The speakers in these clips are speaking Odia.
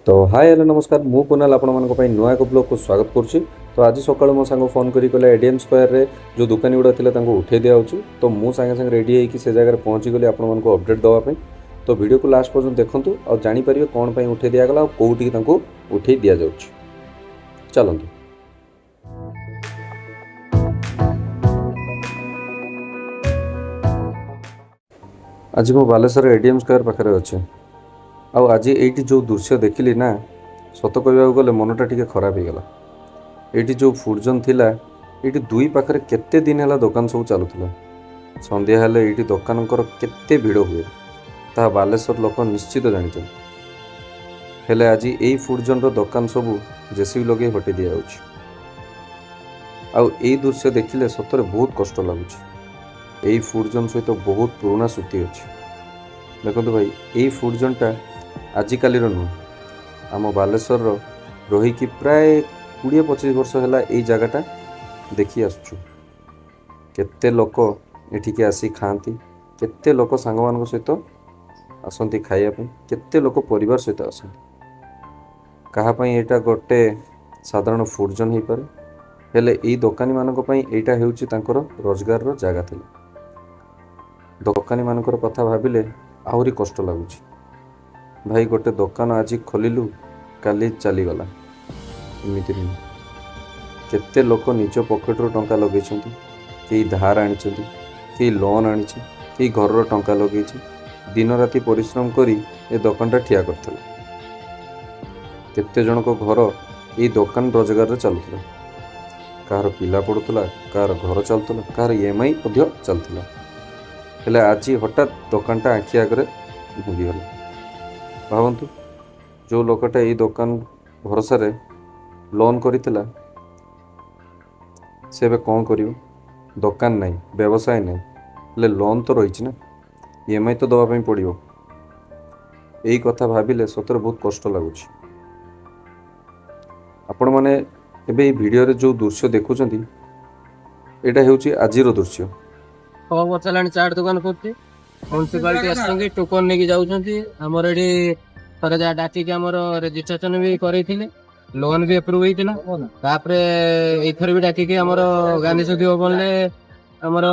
ତ ହାଏ, ହ୍ୟାଲୋ, ନମସ୍କାର। ମୁଁ କୁନାଲ, ଆପଣମାନଙ୍କ ପାଇଁ ନୂଆ ଏକ ବ୍ଲଗ୍କୁ ସ୍ୱାଗତ କରୁଛି। ତ ଆଜି ସକାଳୁ ମୋ ସାଙ୍ଗ ଫୋନ୍ କରି କହିଲେ, ଏଡିଏମ୍ ସ୍କୋୟାରରେ ଯେଉଁ ଦୋକାନୀ ଗୁଡ଼ା ଥିଲେ, ତାଙ୍କୁ ଉଠେଇ ଦିଆହେଉଛି। ତ ମୁଁ ସାଙ୍ଗେ ସାଙ୍ଗେ ରେଡ଼ି ହେଇକି ସେ ଜାଗାରେ ପହଞ୍ଚିଗଲି ଆପଣମାନଙ୍କୁ ଅପଡ଼େଟ୍ ଦେବା ପାଇଁ। ତ ଭିଡ଼ିଓକୁ ଲାଷ୍ଟ ପର୍ଯ୍ୟନ୍ତ ଦେଖନ୍ତୁ ଆଉ ଜାଣିପାରିବେ କ'ଣ ପାଇଁ ଉଠେଇ ଦିଆଗଲା ଆଉ କେଉଁଠିକି ତାଙ୍କୁ ଉଠେଇ ଦିଆଯାଉଛି। ଚାଲନ୍ତୁ। ଆଜି ମୁଁ ବାଲେଶ୍ୱର ଏଡିଏମ୍ ସ୍କୋୟାର ପାଖରେ ଅଛି ଆଉ ଆଜି ଏଇଠି ଯେଉଁ ଦୃଶ୍ୟ ଦେଖିଲି ନା, ସତ କହିବାକୁ ଗଲେ ମନଟା ଟିକେ ଖରାପ ହେଇଗଲା। ଏଇଠି ଯେଉଁ ଫୁଡ଼୍ ଜୋନ୍ ଥିଲା, ଏଇଠି ଦୁଇ ପାଖରେ କେତେ ଦିନ ହେଲା ଦୋକାନ ସବୁ ଚାଲୁଥିଲା। ସନ୍ଧ୍ୟା ହେଲେ ଏଇଠି ଦୋକାନଙ୍କର କେତେ ଭିଡ଼ ହୁଏ, ତାହା ବାଲେଶ୍ୱର ଲୋକ ନିଶ୍ଚିତ ଜାଣିଛନ୍ତି। ହେଲେ ଆଜି ଏଇ ଫୁଡ଼୍ ଜୋନ୍ର ଦୋକାନ ସବୁ ଜେସିବି ଲଗେଇ ହଟେଇ ଦିଆଯାଉଛି। ଆଉ ଏଇ ଦୃଶ୍ୟ ଦେଖିଲେ ସତରେ ବହୁତ କଷ୍ଟ ଲାଗୁଛି। ଏଇ ଫୁଡ଼୍ ଜୋନ୍ ସହିତ ବହୁତ ପୁରୁଣା ସ୍ମୃତି ଅଛି। ଦେଖନ୍ତୁ ଭାଇ, ଏଇ ଫୁଡ଼୍ ଜୋନ୍ଟା ଆଜିକାଲିର ନୁହେଁ। ଆମ ବାଲେଶ୍ୱରର ରହିକି ପ୍ରାୟ 20-25 ବର୍ଷ ହେଲା ଏଇ ଜାଗାଟା ଦେଖି ଆସୁଛୁ। କେତେ ଲୋକ ଏଠିକି ଆସି ଖାଆନ୍ତି, କେତେ ଲୋକ ସାଙ୍ଗମାନଙ୍କ ସହିତ ଆସନ୍ତି ଖାଇବା ପାଇଁ, କେତେ ଲୋକ ପରିବାର ସହିତ ଆସନ୍ତି। କାହା ପାଇଁ ଏଇଟା ଗୋଟେ ସାଧାରଣ ଫୁଡ଼୍ ଜୋନ୍ ହେଇପାରେ, ହେଲେ ଏଇ ଦୋକାନୀମାନଙ୍କ ପାଇଁ ଏଇଟା ହେଉଛି ତାଙ୍କର ରୋଜଗାରର ଜାଗା ଥିଲା। ଦୋକାନୀମାନଙ୍କର କଥା ଭାବିଲେ ଆହୁରି କଷ୍ଟ ଲାଗୁଛି। ଭାଇ, ଗୋଟେ ଦୋକାନ ଆଜି ଖୋଲିଲୁ, କାଲି ଚାଲିଗଲା, ଏମିତି ନୁହେଁ। କେତେ ଲୋକ ନିଜ ପକେଟରୁ ଟଙ୍କା ଲଗେଇଛନ୍ତି, କେହି ଧାର ଆଣିଛନ୍ତି, କେହି ଲୋନ୍ ଆଣିଛି, କେହି ଘରର ଟଙ୍କା ଲଗେଇଛି, ଦିନ ରାତି ପରିଶ୍ରମ କରି ଏ ଦୋକାନଟା ଠିଆ କରିଥିଲେ। କେତେ ଜଣଙ୍କ ଘର ଏଇ ଦୋକାନ ରୋଜଗାରରେ ଚାଲୁଥିଲା। କାହାର ପିଲା ପଢ଼ୁଥିଲା, କାହାର ଘର ଚାଲୁଥିଲା, କାହାର ଇଏମ୍ଆଇ ମଧ୍ୟ ଚାଲୁଥିଲା। ହେଲେ ଆଜି ହଠାତ୍ ଦୋକାନଟା ଆଖି ଆଗରେ ଭାଙ୍ଗିଗଲା। ଭାବନ୍ତୁ, ଯେଉଁ ଲୋକଟା ଏଇ ଦୋକାନ ଭରସାରେ ଲୋନ୍ କରିଥିଲା, ସେ ଏବେ କ'ଣ କରିବ? ଦୋକାନ ନାହିଁ, ବ୍ୟବସାୟ ନାହିଁ, ହେଲେ ଲୋନ୍ ତ ରହିଛି ନା, ଇଏମ୍ଆଇ ତ ଦେବା ପାଇଁ ପଡ଼ିବ। ଏଇ କଥା ଭାବିଲେ ସତରେ ବହୁତ କଷ୍ଟ ଲାଗୁଛି। ଆପଣମାନେ ଏବେ ଏଇ ଭିଡ଼ିଓରେ ଯେଉଁ ଦୃଶ୍ୟ ଦେଖୁଛନ୍ତି, ଏଇଟା ହେଉଛି ଆଜିର ଦୃଶ୍ୟ। 6 ବର୍ଷ ହେଲାଣି ଚାଟ ଦୋକାନ କରୁଛି। ମ୍ୟୁନିସିପାଲିଟି ଆସୁଛନ୍ତି, ଟୋକନ ନେଇକି ଯାଉଛନ୍ତି। ଆମର ଏଠି ଥରେ ଯାହା ଡାକିକି ଆମର ରେଜିଷ୍ଟ୍ରେସନ ବି କରେଇଥିଲେ, ଲୋନ ବି ଆପ୍ରୁଭ ହେଇଥିଲା। ତାପରେ ଏଇଥର ବି ଡାକିକି ଆମର ଗାନ୍ଧୀ ସ୍ମୃତି ଭବନରେ ଆମର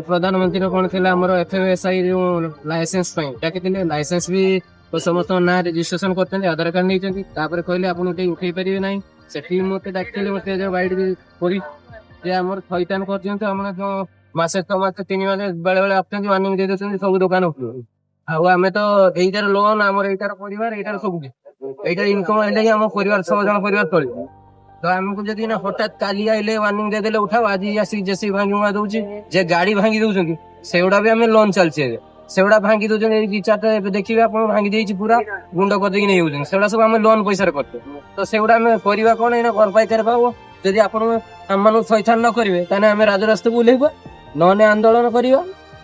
ପ୍ରଧାନମନ୍ତ୍ରୀର କଣ ଥିଲା, ଆମର ଏଫଏମଏସଆଇ ଯୋଉ ଲାଇସେନ୍ସ ପାଇଁ ଡାକିଥିଲେ। ଲାଇସେନ୍ସ ବି ସମସ୍ତଙ୍କ ନାଁ ରେଜିଷ୍ଟ୍ରେସନ କରିଛନ୍ତି, ଆଧାର କାର୍ଡ ନେଇଛନ୍ତି। ତାପରେ କହିଲେ, ଆପଣ ଟିକେ ଉଠେଇ ପାରିବେ ନାହିଁ। ସେଠି ବି ମତେ ଡାକିଥିଲେ, ମତେ ଯୋଉ ବାଇଟ୍ ବି କରି ଯେ ଆମର ଥଇଥାନ କରିଦିଅନ୍ତୁ। ଆମର ଯୋଉ ମାସେ, 6 ମାସ, 3 ମାସ, ବେଳେ ବେଳେ ଆସୁଛନ୍ତି, ୱାର୍ଣ୍ଣିଂ ଦେଇ ଦଉଛନ୍ତି, ସବୁ ଦୋକାନ ଉଠିବ। ଆଉ ଆମେ ତ ଏଇଟାର ଲୋନ, ଆମର ଏଇଟାର ପରିବାର, ଏଇଟାର ସବୁ କିଛି, ଏଇଟାର ଇନକମ ହେଲେ ହିଁ ଆମ ପରିବାର, 6 ଜଣ ପରିବାର ଚଳିବ। ତ ଆମକୁ ଯଦି ନା ହଠାତ୍ କାଲି ଆଇଲେ, ୱାର୍ଣ୍ଣିଂ ଦେଇଦେଲେ ଉଠାଅ, ଆଜି ଆସିକି ଜେସିବି ଭାଙ୍ଗି ଭୁଙ୍ଗା ଦଉଛି, ଯେ ଗାଡି ଭାଙ୍ଗି ଦଉଛନ୍ତି, ସେଗୁଡା ବି ଆମେ ଲୋନ ଚାଲିଛି ଏବେ, ସେଗୁଡା ଭାଙ୍ଗି ଦଉଛନ୍ତି। ଏଇ ଦି ଚାରିଟା ଏବେ ଦେଖିବେ ଆପଣ, ଭାଙ୍ଗି ଦେଇଛି, ପୁରା ଗୁଣ୍ଡ କରିଦେଇକି ନେଇଯାଉଛନ୍ତି। ସେଗୁଡା ସବୁ ଆମେ ଲୋନ ପଇସାରେ କରୁଛୁ। ତ ସେଗୁଡା ଆମେ କରିବା କଣ? ଏଇନା ଭରପାଇ ପାଇବ। ଯଦି ଆପଣ ଆମମାନଙ୍କୁ ଥଇଥାନ ନ କରିବେ, ତାହେଲେ ଆମେ ରାଜରାସ୍ତାକୁ ଓହ୍ଲେଇବା, ନହେଲେ ଆନ୍ଦୋଳନ କରିବା,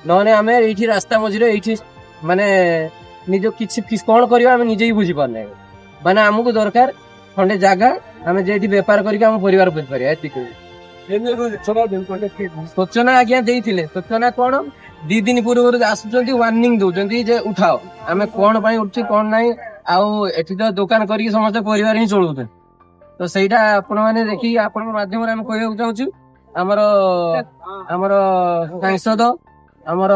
ନହେଲେ ଆମେ ଏଇଠି ରାସ୍ତା ମଝିରେ ଏଇଠି ମାନେ ନିଜ କିଛି କଣ କରିବା ଆମେ ନିଜେ ହିଁ ବୁଝିପାରୁନେ। ମାନେ ଆମକୁ ଦରକାର ଖଣ୍ଡେ ଜାଗା, ଆମେ ଯେଠି ବେପାର କରିକି ଆମ ପରିବାର ପୋଷିପାରିବା, ଏତିକି। ସୂଚନା ଆଜ୍ଞା ଦେଇଥିଲେ। ସୂଚନା କଣ, 2 ଦିନ ପୂର୍ବରୁ ଆସୁଛନ୍ତି, ୱାର୍ଣ୍ଣିଂ ଦଉଛନ୍ତି ଯେ ଉଠାଅ। ଆମେ କଣ ପାଇଁ ଉଠୁଛି, କଣ ନାହିଁ? ଆଉ ଏଠି ତ ଦୋକାନ କରିକି ସମସ୍ତେ ପରିବାର ହିଁ ଚଳଉଛନ୍ତି। ତ ସେଇଟା ଆପଣ ମାନେ ଦେଖିକି ଆପଣଙ୍କ ମାଧ୍ୟମରେ ଆମେ କହିବାକୁ ଚାହୁଁଛୁ, ଆମର ସାଂସଦ, ଆମର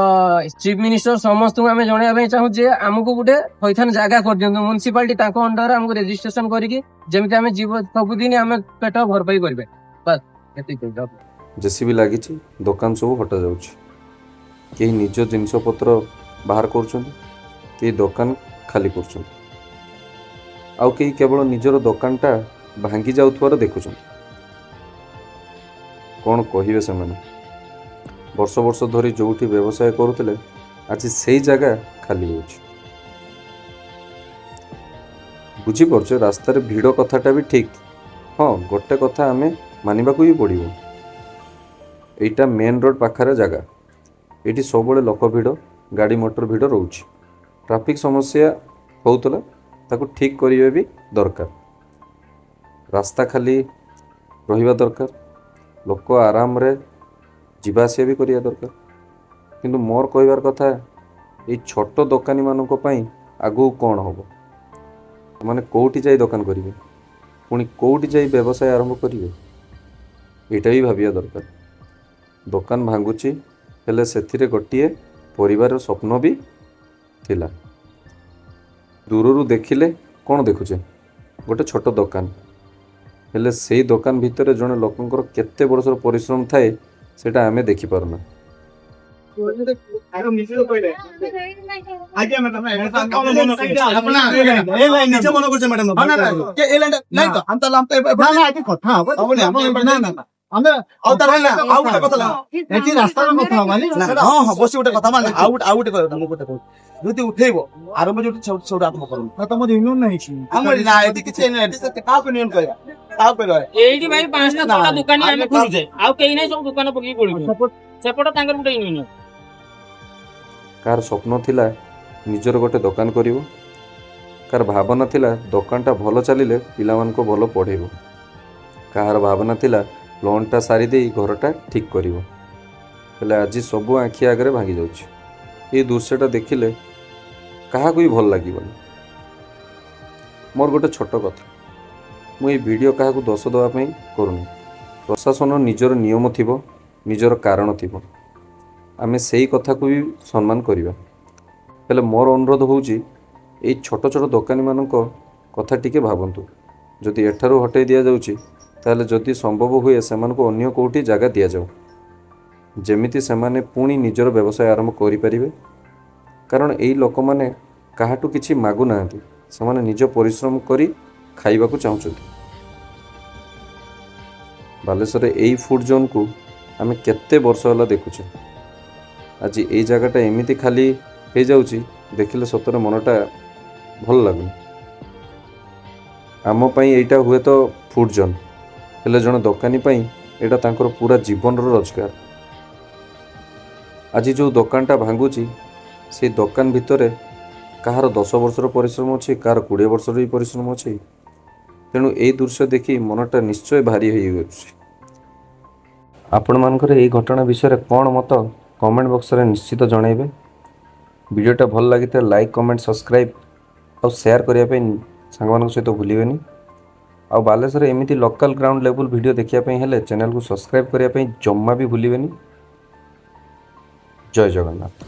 ଚିଫ ମିନିଷ୍ଟର, ସମସ୍ତଙ୍କୁ ଆମେ ଜଣେଇବା ପାଇଁ ଚାହୁଁଛୁ ଯେ ଆମକୁ ଗୋଟେ ଥଇଥାନ ଜାଗା କରିଦିଅନ୍ତୁ। ମ୍ୟୁନିସିପାଲିଟି ତାଙ୍କ ଅଣ୍ଡରରେ ଆମକୁ ରେଜିଷ୍ଟ୍ରେସନ କରିକି ଯେମିତି ଆମେ ଜୀବ ସବୁଦିନ ଆମେ ପେଟ ଭରପାଇ କରିବେ, ବାସ୍ ଏତିକି। ଜେସିବି ଲାଗିଛି, ଦୋକାନ ସବୁ ହଟାଯାଉଛି। କେହି ନିଜ ଜିନିଷପତ୍ର ବାହାର କରୁଛନ୍ତି, କେହି ଦୋକାନ ଖାଲି କରୁଛନ୍ତି, ଆଉ କେହି କେବଳ ନିଜର ଦୋକାନଟା ଭାଙ୍ଗି ଯାଉଥିବାର ଦେଖୁଛନ୍ତି। କ'ଣ କହିବେ ସେମାନେ? ବର୍ଷ ବର୍ଷ ଧରି ଯେଉଁଠି ବ୍ୟବସାୟ କରୁଥିଲେ, ଆଜି ସେଇ ଜାଗା ଖାଲି ହେଉଛି। ବୁଝିପାରୁଛେ, ରାସ୍ତାରେ ଭିଡ଼ କଥାଟା ବି ଠିକ୍। ହଁ, ଗୋଟେ କଥା ଆମେ ମାନିବାକୁ ବି ପଡ଼ିବ, ଏଇଟା ମେନ୍ ରୋଡ଼ ପାଖରେ ଜାଗା। ଏଇଠି ସବୁବେଳେ ଲୋକ ଭିଡ଼, ଗାଡ଼ି ମଟର ଭିଡ଼ ରହୁଛି। ଟ୍ରାଫିକ୍ ସମସ୍ୟା ହେଉଥିଲା, ତାକୁ ଠିକ୍ କରିବା ବି ଦରକାର। ରାସ୍ତା ଖାଲି ରହିବା ଦରକାର, ଲୋକ ଆରାମରେ ଯିବା ଆସିବା ବି କରିବା ଦରକାର। କିନ୍ତୁ ମୋର କହିବାର କଥା, ଏଇ ଛୋଟ ଦୋକାନୀମାନଙ୍କ ପାଇଁ ଆଗକୁ କ'ଣ ହେବ? ସେମାନେ କେଉଁଠି ଯାଇ ଦୋକାନ କରିବେ, ପୁଣି କେଉଁଠି ଯାଇ ବ୍ୟବସାୟ ଆରମ୍ଭ କରିବେ, ଏଇଟା ବି ଭାବିବା ଦରକାର। ଦୋକାନ ଭାଙ୍ଗୁଛି, ହେଲେ ସେଥିରେ ଗୋଟିଏ ପରିବାରର ସ୍ୱପ୍ନ ବି ଥିଲା। ଦୂରରୁ ଦେଖିଲେ କ'ଣ ଦେଖୁଛେ? ଗୋଟେ ଛୋଟ ଦୋକାନ। ହେଲେ ସେଇ ଦୋକାନ ଭିତରେ ଜଣେ ଲୋକଙ୍କର କେତେ ବର୍ଷର ପରିଶ୍ରମ ଥାଏ, ସେଇଟା ଆମେ ଦେଖିପାରୁନା। ଆଜ୍ଞା ମ୍ୟାଡାମ, ନିଜେ ମନ କରୁଛେ ମ୍ୟାଡାମ। ଏ ଲାଇନ ନାଇଁ ତ, ଆମେ ତାହେଲେ ଆମେ ନା ନା, ଏଠି କଥା ହବ। ହବନି, ନା ନା ନା, ଆମେ ଆଉ ତାର ଆଉ ଗୋଟେ କଥା ହେଲା। ଏଠି ରାସ୍ତାରେ କଥା ହବାନି। ନା, ହଁ, ବସି ଗୋଟେ କଥା, ମାନେ ଆଉ ଗୋଟେ କଥା ମୁଁ ଗୋଟେ କହୁଛି। ଯଦି ଉଠେଇବ, ଆରମ୍ଭ ଯୋଉଠି ସେଇଠୁ ଆରମ୍ଭ କରନ୍ତୁ। ନା, ତମର ୟୁନିୟନ ନାହିଁ? ଆମର ନା, ଏଠି କିଛି ଏଠି କାହାକୁ ୟୁନିୟନ କହିବା, କାହାକୁ କହିବା? ଏଇଠି ଭାଇ 5ଟା 6ଟା ଦୋକାନୀ ଆମେ ଖୋଲୁଛେ, ଆଉ କେହି ନାହିଁ। ସବୁ ଦୋକାନ ପକେଇକି ପଳୁଛୁ। ସେପଟ ତାଙ୍କର ଗୋଟେ ୟୁନିୟନ। କାହାର ସ୍ୱପ୍ନ ଥିଲା ନିଜର ଗୋଟେ ଦୋକାନ କରିବ, କାହାର ଭାବନା ଥିଲା ଦୋକାନଟା ଭଲ ଚାଲିଲେ ପିଲାମାନଙ୍କୁ ଭଲ ପଢ଼େଇବ, କାହାର ଭାବନା ଥିଲା ଲୋନ୍ଟା ସାରିଦେଇ ଘରଟା ଠିକ୍ କରିବ। ହେଲେ ଆଜି ସବୁ ଆଖି ଆଗରେ ଭାଙ୍ଗି ଯାଉଛି। ଏଇ ଦୃଶ୍ୟଟା ଦେଖିଲେ କାହାକୁ ବି ଭଲ ଲାଗିବନି। ମୋର ଗୋଟେ ଛୋଟ କଥା, ମୁଁ ଏଇ ଭିଡ଼ିଓ କାହାକୁ ଦୋଷ ଦେବା ପାଇଁ କରୁନି। ପ୍ରଶାସନ ନିଜର ନିୟମ ଥିବ, ନିଜର କାରଣ ଥିବ, ଆମେ ସେଇ କଥାକୁ ବି ସମ୍ମାନ କରିବା। ହେଲେ ମୋର ଅନୁରୋଧ ହେଉଛି, ଏଇ ଛୋଟ ଛୋଟ ଦୋକାନୀମାନଙ୍କ କଥା ଟିକେ ଭାବନ୍ତୁ। ଯଦି ଏଠାରୁ ହଟେଇ ଦିଆଯାଉଛି, ତାହେଲେ ଯଦି ସମ୍ଭବ ହୁଏ ସେମାନଙ୍କୁ ଅନ୍ୟ କେଉଁଠି ଜାଗା ଦିଆଯାଉ, ଯେମିତି ସେମାନେ ପୁଣି ନିଜର ବ୍ୟବସାୟ ଆରମ୍ଭ କରିପାରିବେ। କାରଣ ଏଇ ଲୋକମାନେ କାହାଠୁ କିଛି ମାଗୁନାହାନ୍ତି, ସେମାନେ ନିଜ ପରିଶ୍ରମ କରି ଖାଇବାକୁ ଚାହୁଁଛନ୍ତି। ବାଲେଶ୍ୱରରେ ଏଇ ଫୁଡ୍ ଜୋନ୍କୁ ଆମେ କେତେ ବର୍ଷ ହେଲା ଦେଖୁଛେ। ଆଜି ଏଇ ଜାଗାଟା ଏମିତି ଖାଲି ହେଇଯାଉଛି, ଦେଖିଲେ ସତରେ ମନଟା ଭଲ ଲାଗୁନି। ଆମ ପାଇଁ ଏଇଟା ହୁଏତ ଫୁଡ୍ ଜୋନ୍, ହେଲେ ଜଣେ ଦୋକାନୀ ପାଇଁ ଏଇଟା ତାଙ୍କର ପୁରା ଜୀବନର ରୋଜଗାର। ଆଜି ଯେଉଁ ଦୋକାନଟା ଭାଙ୍ଗୁଛି, ସେଇ ଦୋକାନ ଭିତରେ କାହାର 10 ବର୍ଷର ପରିଶ୍ରମ ଅଛି, କାହାର 20 ବର୍ଷର ବି ପରିଶ୍ରମ ଅଛି। ତେଣୁ ଏଇ ଦୃଶ୍ୟ ଦେଖି ମନଟା ନିଶ୍ଚୟ ଭାରି ହେଇଯାଉଛି। ଆପଣମାନଙ୍କର ଏଇ ଘଟଣା ବିଷୟରେ କ'ଣ ମତ, କମେଣ୍ଟ ବକ୍ସରେ ନିଶ୍ଚିତ ଜଣାଇବେ। ଭିଡ଼ିଓଟା ଭଲ ଲାଗିଥିଲେ ଲାଇକ୍, କମେଣ୍ଟ, ସବସ୍କ୍ରାଇବ୍ ଆଉ ସେୟାର କରିବା ପାଇଁ ସାଙ୍ଗମାନଙ୍କ ସହିତ ଭୁଲିବେନି। ଆଉ ବାଲେଶ୍ୱରରେ ଏମିତି ଲୋକାଲ୍ ଗ୍ରାଉଣ୍ଡ ଲେଭେଲ୍ ଭିଡ଼ିଓ ଦେଖିବା ପାଇଁ ହେଲେ ଚ୍ୟାନେଲକୁ ସବସ୍କ୍ରାଇବ୍ କରିବା ପାଇଁ ଜମା ବି ଭୁଲିବେନି। ଜୟ ଜଗନ୍ନାଥ।